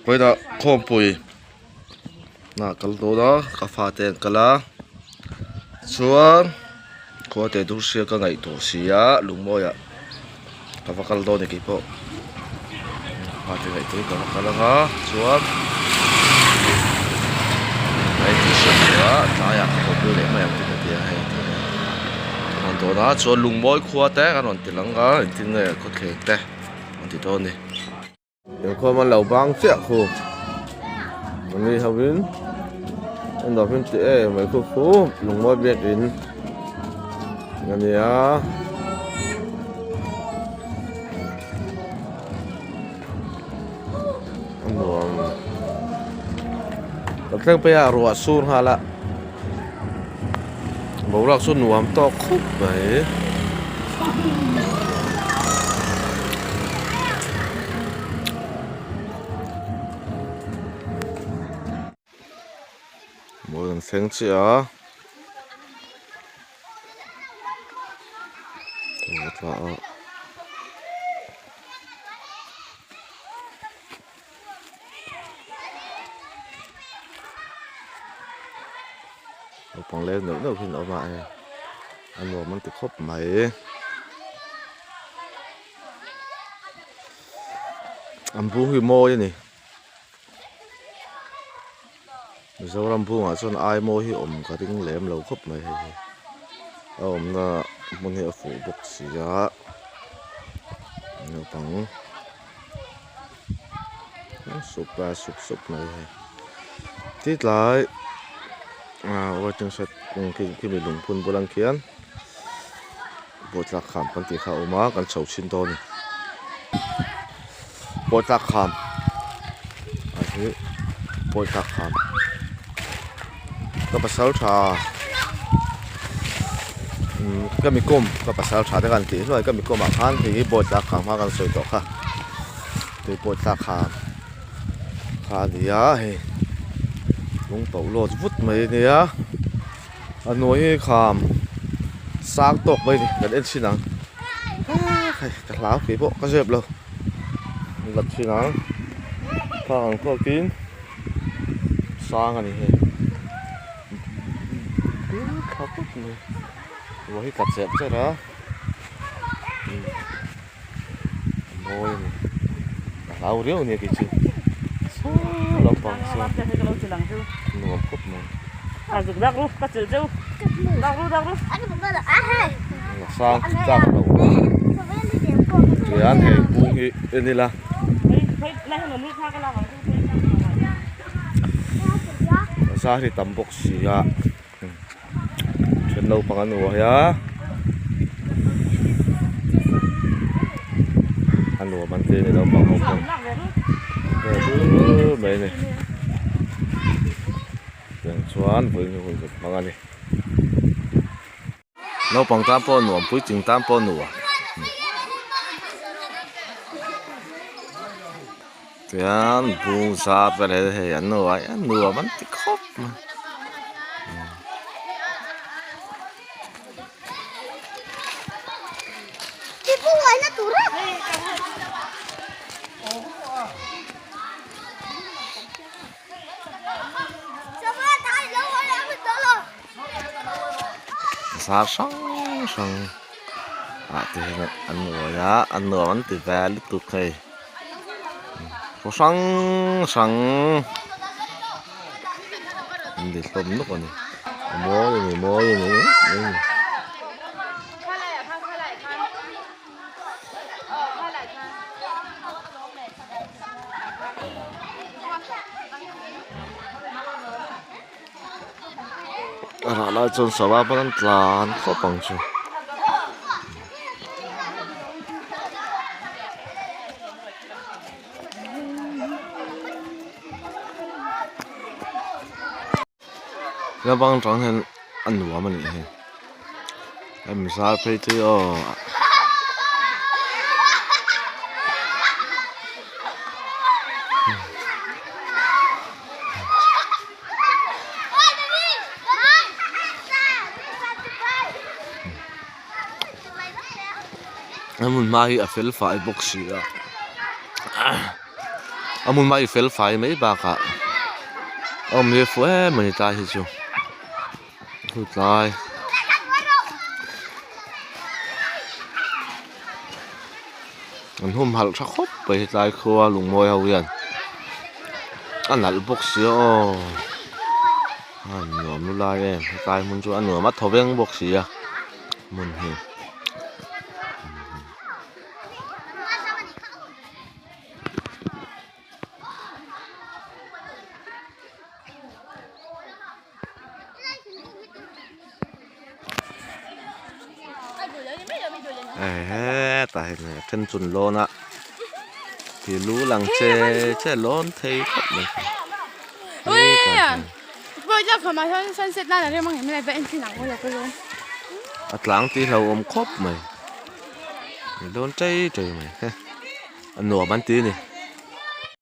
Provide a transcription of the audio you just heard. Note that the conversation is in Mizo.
Vawiinah khawmpui ah kal dawn a ka fate an kal a chuan khua te dur sia ka ngaihtuah si a lungmawiah ka va kal dawn a ni keipawh fate ngaihtuahin ka va kal ang a chuan a intihsiak zawh ah tlaiah ka haw pui leh mai ang tih ka ti a hei kan rawn dawn a chuan lungmawi khua te kan rawn ti lang a engtin nge khawthleng te an ti dawn a ni. Inkhawm an lo bang chiah khu mi ho in an lo hmin tih em mai khu khu lungmawi biakin a nia. A nuam kan thleng phei a ruah sur nghal a boruak chu nuam tawk khawp mai. Mawi an thleng chiah a a tla a. Naupang leng neuh neuh hi an awm a hei a nuam an ti khawp mai. An bung hi mawi a ni Mizoram bungah chuan ai mawi hi awm ka ring lem lo khawp mai hei hi a awmna hmun hi a fuh bawk si a naupang. Sup a sup sup mai hei ti tlai ah waiting shed khi khimi lungphun bulah khian pawhtlak kham kan tih kha a awm a kan chho chhin dawn a ni pawhtlak kham a hi pawhtlak kham ka pasal tha umm ka mi kawm ka pasal tha te khan tih hnuai ka mi kawmah khan hei hi pawhtlak kham kha kan sawi tawh kha. Tui pawh thlak kha kha a ni a hei lung to lawt vut mai a nia a hnuai hi kham sang tawk mai a ni kan en chhin ang hei ka hlau kei pawh ka zep lo la chhin ang thla ang tawkin sang a ni hei tha khawp mai ruah hi tla cherh cherh a. Mawi a ni a hlau riau a nia kei chu saw lampang sawn nuam khawp mai sang tlak a hlauh awm a tihian hei bung hi en ila zar hi tam bawk si a. Then naupang an uai a a nuam an ti a ni naupang ho pawh vel mai a ni tiang chuan vawiin hun kan hmang a ni naupang tan pawh a nuam puitling tan pawh a nuam. Tihian bung zar vel hi hei an uai a nuam an ti khawp mai. Zar hrang hrang ah te hian an uai a a nuam an ti ve lutuk hei. Khaw hrang hrang an ti hlawm nawk a ni a mawi a ni mawi a ni a rah lai chuan sava pawn an tlan khawp ang chu. Naupang tang hian a nuam a nih hi hemi zar phei chu aw. A hmun hma hi a fel fai bawk si a. A hmun hma i fel fai mai bakah a awm hi fuh em a ni tlai hi chu chu tlai. An humhalh tha khawp mai hetlai khua lungmawi ho hian a nalh bawk sia aw a nuam lu lai em hetlai hmun chu a nuam a thaw veng bawk sia hmun hi. Hetah hian a then chun lawn a ti lu lang che che lawn thei khawp mai a tlang tih hlauhawm khawp mai lawn chei chei mai a nuam an ti a ni.